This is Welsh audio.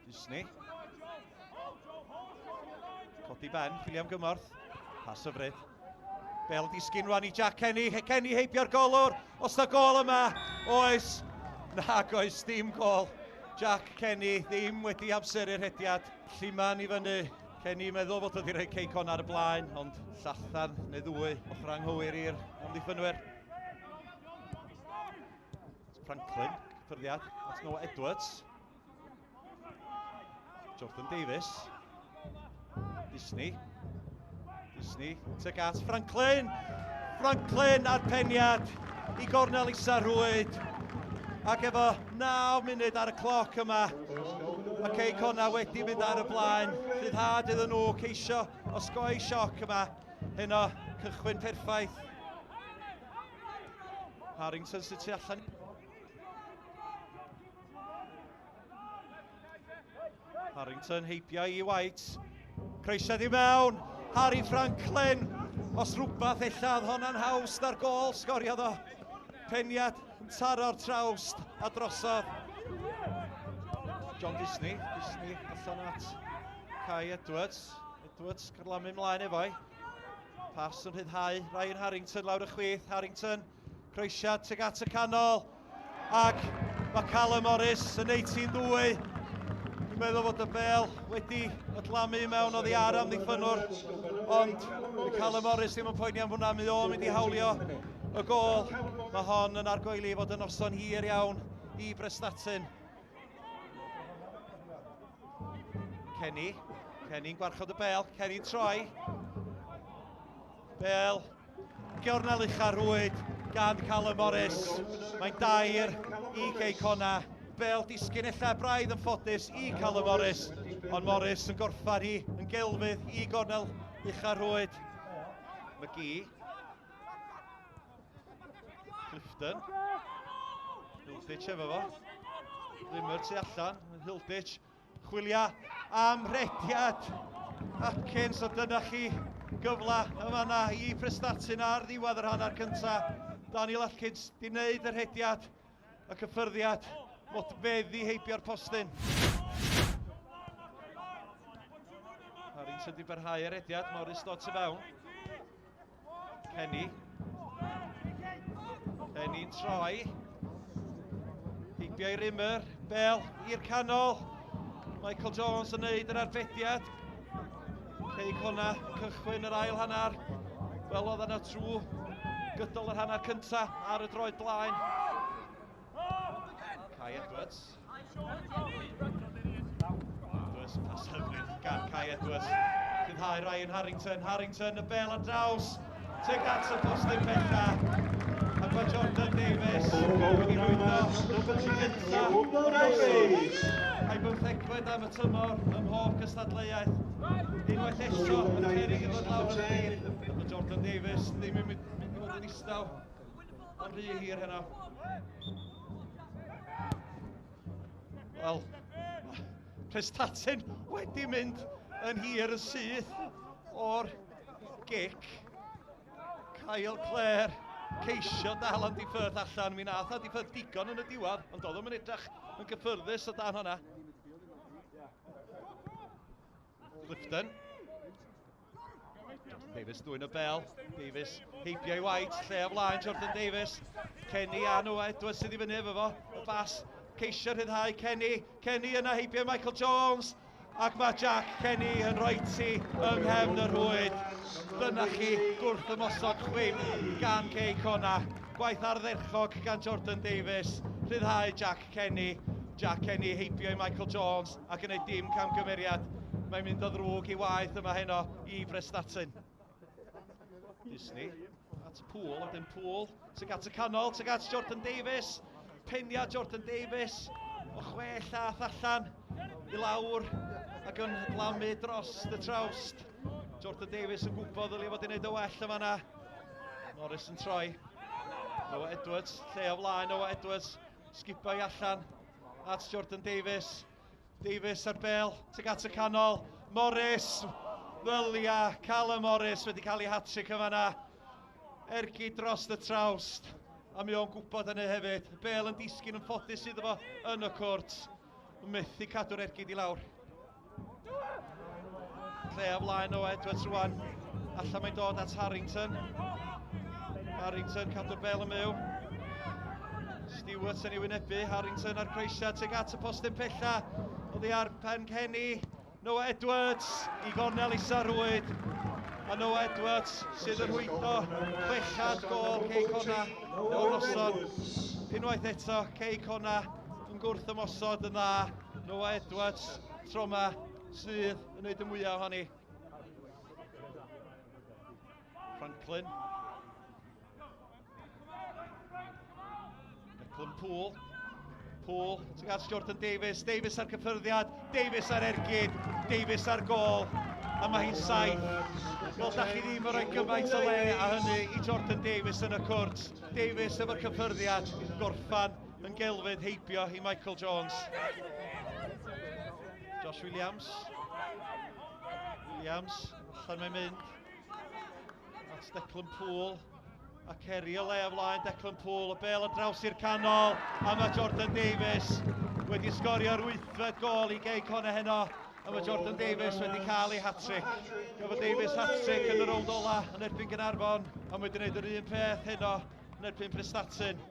Disney. Codi ben, chwilio am gymorth. Pas hyfryd. Bel disgyn rwan i Jack Kenny. Kenny heibio'r golwr. Os na gol yma, oes. Nag oes, dim gol. Jack Kenny ddim wedi amseru'r rhediad. Lliman i fyny. Kenny meddwl fod wedi rhoi Cei Connah ar y blaen, ond llathan neu ddwy ochr anghywir i'r amddiffynwyr. Franklin, cyffyrddiad at Noah Edwards. Jordan Davies. Disney. Disney tuag at Franklin. Franklin a'r peniad i gornel isa rhwyd. Ac efo 9 munud ar y cloc yma, mae Cei Connah wedi mynd ar y blaen. Rhyddhad iddyn nhw ceisio osgoi sioc yma. Heno, cychwyn perffaith. Harrington sy'n tu allan. Harrington heibio i White. Croesiad i mewn. Harry Franklin. Os rhywbeth ella oedd honna'n haws na'r gol sgoriodd o. Peniad yn taro'r trawst a drosodd. John Disney. Disney allan at Kai Edwards. Edwards carlamu mlaen efo'i. Pas yn rhyddhau Ryan Harrington lawr y chwith. Harrington Croesiad tuag at y canol. Ac mae Callum Morris yn neud ti'n ddwy. Dwi'n meddwl fod y bel wedi ydlamu mewn oddi ar amddiffynnwr. Ond mae Callum Morris ddim yn poeni am hwnna. Mae o'n mynd i hawlio y gol. Mae hon yn argoeli fod yn noson hir iawn i Brestatyn. Kenny. Kenny'n gwarchod y bel. Kenny'n troi. Bel Gornel ucha rwyd gan Callum Morris. Mae'n dair i Cei Connah. Bel disgyn ella braidd yn ffodus i Callum Morris, ond Morris yn gorffan hi yn gelfydd i gornel ucha rwyd. McGee. Clifton. Hilditch efo fo. Rimmer tu allan. Hilditch Chwilia am rhediad Atkins, o dyna chi gyfle yma na i Prestatyn ar ddiwedd yr hanner cyntaf. Daniel Atkins di wneud y rhediad, y cyffyrddiad, modfeddi heibio'r postyn. Harrington di barhau yr rhediad, Morris dod tu fewn. Kenny. Kenny'n troi. Heibio i Rimmer. Bell i'r canol. Michael Jones yn neud yr arbediad. Cei Connah yn cychwyn yr ail hanner. Fel oedd yna trwy gydol yr hanner cyntaf ar y droed blaen. Kai Edwards. Edwards, pas hyfryd gan Kai Edwards. Rhyddhau Ryan Harrington. Harrington, y bel ar draws. Tuag at y postyn pella. Ac mae Jordan Davies wedi rhwydo gynta A'i bymthegfed am y tymor ym mhob cystadleuaeth. Unwaith eto, yn peryg i ddod lawr y chwith. Mae Jordan Davies ddim yn mynd i fod yn ddistaw. Yn rhy hir heno. Wel, Prestatyn wedi mynd yn hir yn syth o'r gic. Kyle Clare ceisio dal Andy Firth allan. Mi nath Andy Firth digon yn y diwedd, ond oedd o'n edrych yn gyffyrddus o dan hwnna. Clifton. Jordan Davies dwy'n y bel. Davies heibio i White, lle o flaen Jordan Davies. Kenny a Noah Edwards sydd i fyny efo fo. Y bas ceisio rhyddhau Kenny. Kenny yna heibio Michael Jones. Ac mae Jack Kenny yn rhoi ti yng nghefn y rhwyd. Dyna chi gwrth ymosod chwim gan Cei Connah. Gwaith ardderchog gan Jordan Davies. Rhyddhau Jack Kenny. Jack Kenny heibio i Michael Jones ac yn ei dim camgymeriad. Mae'n mynd o ddrwg i waith yma heno i Brestatyn. Disney at Poole, a wedyn Poole tuag at y canol, tuag at Jordan Davies. Penia Jordan Davies o chwe llath allan i lawr ac yn glamu dros y trawst. Jordan Davies yn gwybod ddylia fod i wneud o well yma na. Morris yn troi. Noah Edwards, lle o flaen Noah Edwards, sgipio i allan at Jordan Davies. Davies ar bel, tuag at y canol. Morris, ddylia, Callum Morris wedi cael ei hat-trick yma na. Ergyd dros y trawst. A mi o'n gwybod hynny hefyd. Bel yn disgyn yn ffodus iddo fo yn y cwrt. Methu cadw'r ergyd i lawr. Lle o flaen Noah Edwards rwan. Allan mae'n dod at Harrington. Harrington cadw'r bel yn myw. Stewart yn ei wynebu. Harrington ar croesiad tuag at y postyn pella. Oddi ar pen Kenny. Noah Edwards i gornel isa rwyd. A Noah Edwards sydd yn rhwydo chwechad gôl Cei Connah o'r noson. Unwaith eto, Cei Connah yn gwrth ymosod yn dda. Noah Edwards, tro yma, sydd yn gwneud y mwyaf ohoni. Franklin. Declan Poole. Poole, tuag at Jordan Davies. Davies ar cyffyrddiad, Davies ar ergyd, Davies ar gôl. A mae hi'n 7. Wel, da chi ddim yn rhoi gymaint o le a hynny i Jordan Davies yn y cwrt. Davies efo'r cyffyrddiad, gorffan yn gelfydd heibio i Michael Jones. Josh Williams. Williams, allan mae'n mynd. At Declan Poole. A cerio le o flaen Declan Poole. Y bel yn draws i'r canol. A mae Jordan Davies wedi sgorio'r wythfed gol i Gei Connah heno. A mae Jordan Davies wedi cael ei hat-trick. Gafodd Davies hat-trick yn y rownd ola yn erbyn Gaernarfon. A wedi gwneud yr un peth heno yn erbyn Prestatyn.